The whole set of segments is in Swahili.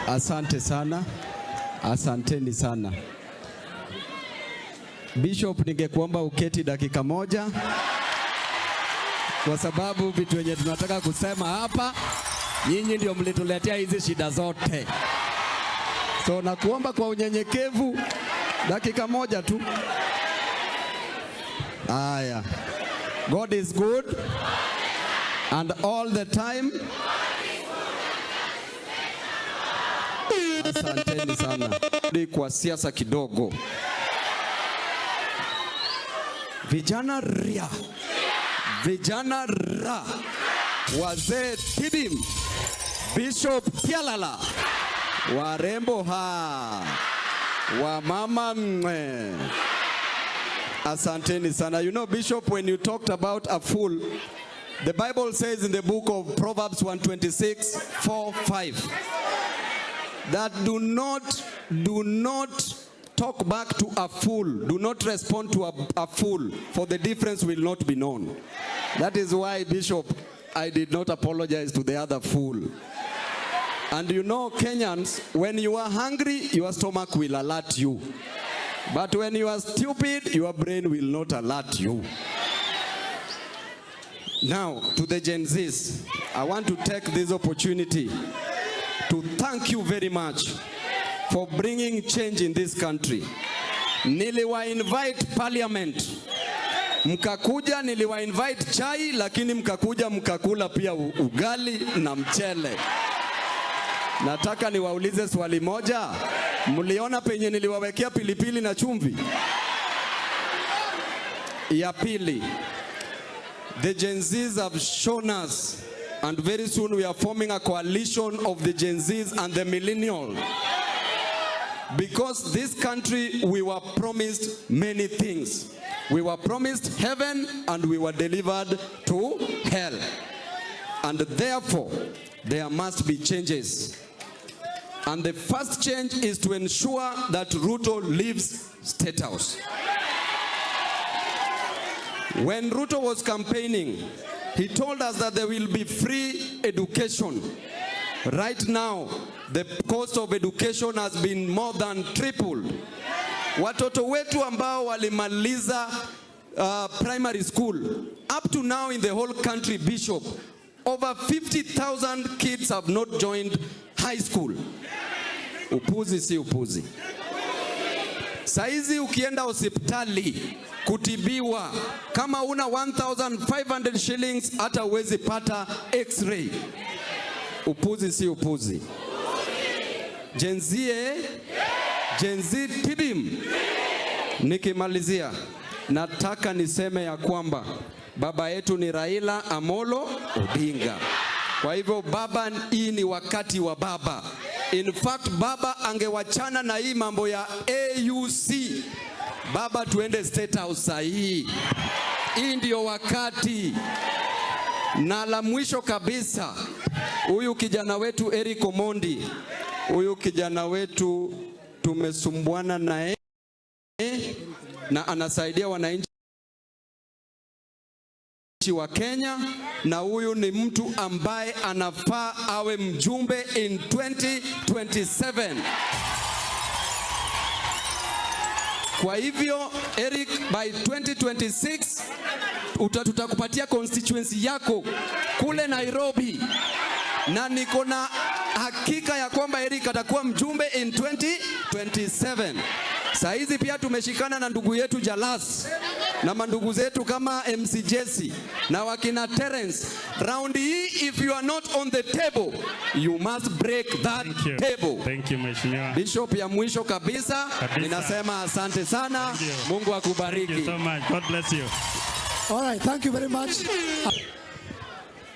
Asante sana, asanteni sana. Bishop, ningekuomba uketi dakika moja, kwa sababu vitu wenye tunataka kusema hapa, nyinyi ndio mlituletea hizi shida zote. So nakuomba kwa unyenyekevu, dakika moja tu. Aya, God is good and all the time. Asanteni sana. Kwa siasa kidogo. Vijana ria, vijana ra, wazee tibim, Bishop Tialala, warembo ha, wamama mwe. Asanteni sana. You know, Bishop, when you talked about a fool, the Bible says in the book of Proverbs 126, 4, 5, that do not talk back to a fool. Do not respond to a fool, for the difference will not be known. That is why, Bishop, I did not apologize to the other fool. And you know, Kenyans, when you are hungry, your stomach will alert you. But when you are stupid, your brain will not alert you. Now, to the Gen Zs, I want to take this opportunity to thank you very much for bringing change in this country. Niliwa invite parliament, mkakuja. Niliwa invite chai, lakini mkakuja mkakula pia ugali na mchele. Nataka niwaulize swali moja. Mliona penye niliwawekea pilipili na chumvi? Ya pili, the Gen Zs have shown us, and very soon we are forming a coalition of the Gen Zs and the millennial. Because this country, we were promised many things. We were promised heaven and we were delivered to hell. And therefore, there must be changes. And the first change is to ensure that Ruto leaves State House. When Ruto was campaigning, he told us that there will be free education. Right now, the cost of education has been more than tripled. Watoto wetu ambao walimaliza primary school, up to now in the whole country, Bishop, over 50,000 kids have not joined high school. Upuzi si upuzi? Saizi ukienda hospitali kutibiwa, kama una 1500 shillings hata huwezi pata x-ray. Upuzi si upuzi? Gen Z, eh? Gen Z tibim. Nikimalizia, nataka niseme ya kwamba baba yetu ni Raila Amolo Odinga. Kwa hivyo baba, hii ni wakati wa baba. In fact, baba angewachana na hii mambo ya AUC. Baba, tuende State House sahihi. Hii ndio wakati. Na la mwisho kabisa, huyu kijana wetu Eric Omondi, huyu kijana wetu tumesumbuana naye na anasaidia wananchi wa Kenya, na huyu ni mtu ambaye anafaa awe mjumbe in 2027. Kwa hivyo Eric, by 2026 tutakupatia constituency yako kule Nairobi, na niko na hakika ya kwamba Eric atakuwa mjumbe in 2027. Saa hizi pia tumeshikana na ndugu yetu Jalas na mandugu zetu kama MC Jesse na wakina Terence. Round hii, if you are not on the table, you must break that Thank you. Table. Thank you, Mheshimiwa. Bishop, ya mwisho kabisa, Kabisa. Ninasema asante sana. Thank you. Mungu Thank you akubariki. So much. God bless you. All right, thank you very much.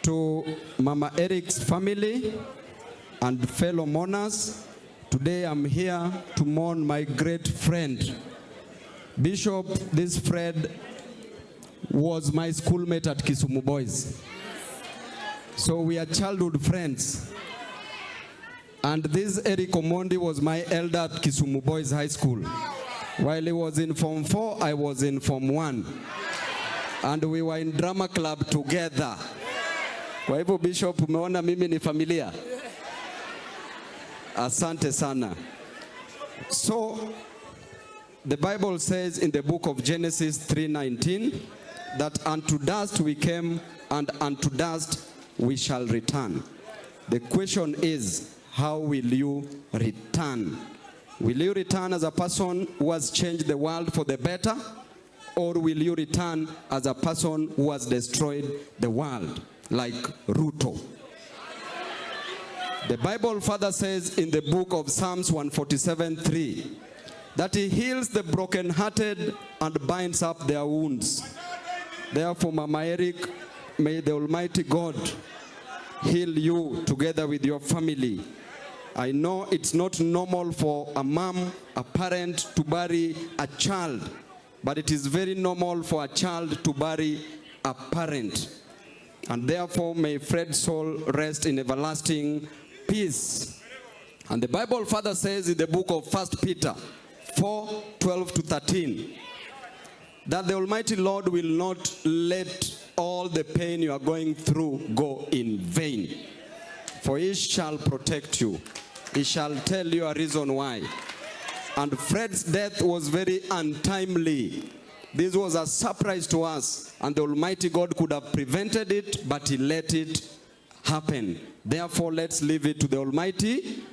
To Mama Eric's family and fellow mourners, today I'm here to mourn my great friend. Bishop, this friend was my schoolmate at Kisumu Boys. So we are childhood friends. And this Eric Omondi was my elder at Kisumu Boys High School. While he was in Form 4, I was in Form 1. And we were in drama club together. Kwa hivyo, Bishop, umeona mimi ni familia. Asante sana. So the Bible says in the book of Genesis 3:19 that unto dust we came and unto dust we shall return. The question is, how will you return? Will you return as a person who has changed the world for the better? Or will you return as a person who has destroyed the world, like Ruto? The Bible further says in the book of Psalms 147:3 that he heals the brokenhearted and binds up their wounds. Therefore, Mama Eric, may the Almighty God heal you together with your family. I know it's not normal for a mom, a parent to bury a child, but it is very normal for a child to bury a parent. And therefore, may Fred's soul rest in everlasting peace. And the Bible further says in the book of 1 Peter 4:12 to 13, that the Almighty Lord will not let all the pain you are going through go in vain. For he shall protect you. He shall tell you a reason why. And Fred's death was very untimely. This was a surprise to us, and the Almighty God could have prevented it, but he let it happen. Therefore, let's leave it to the Almighty.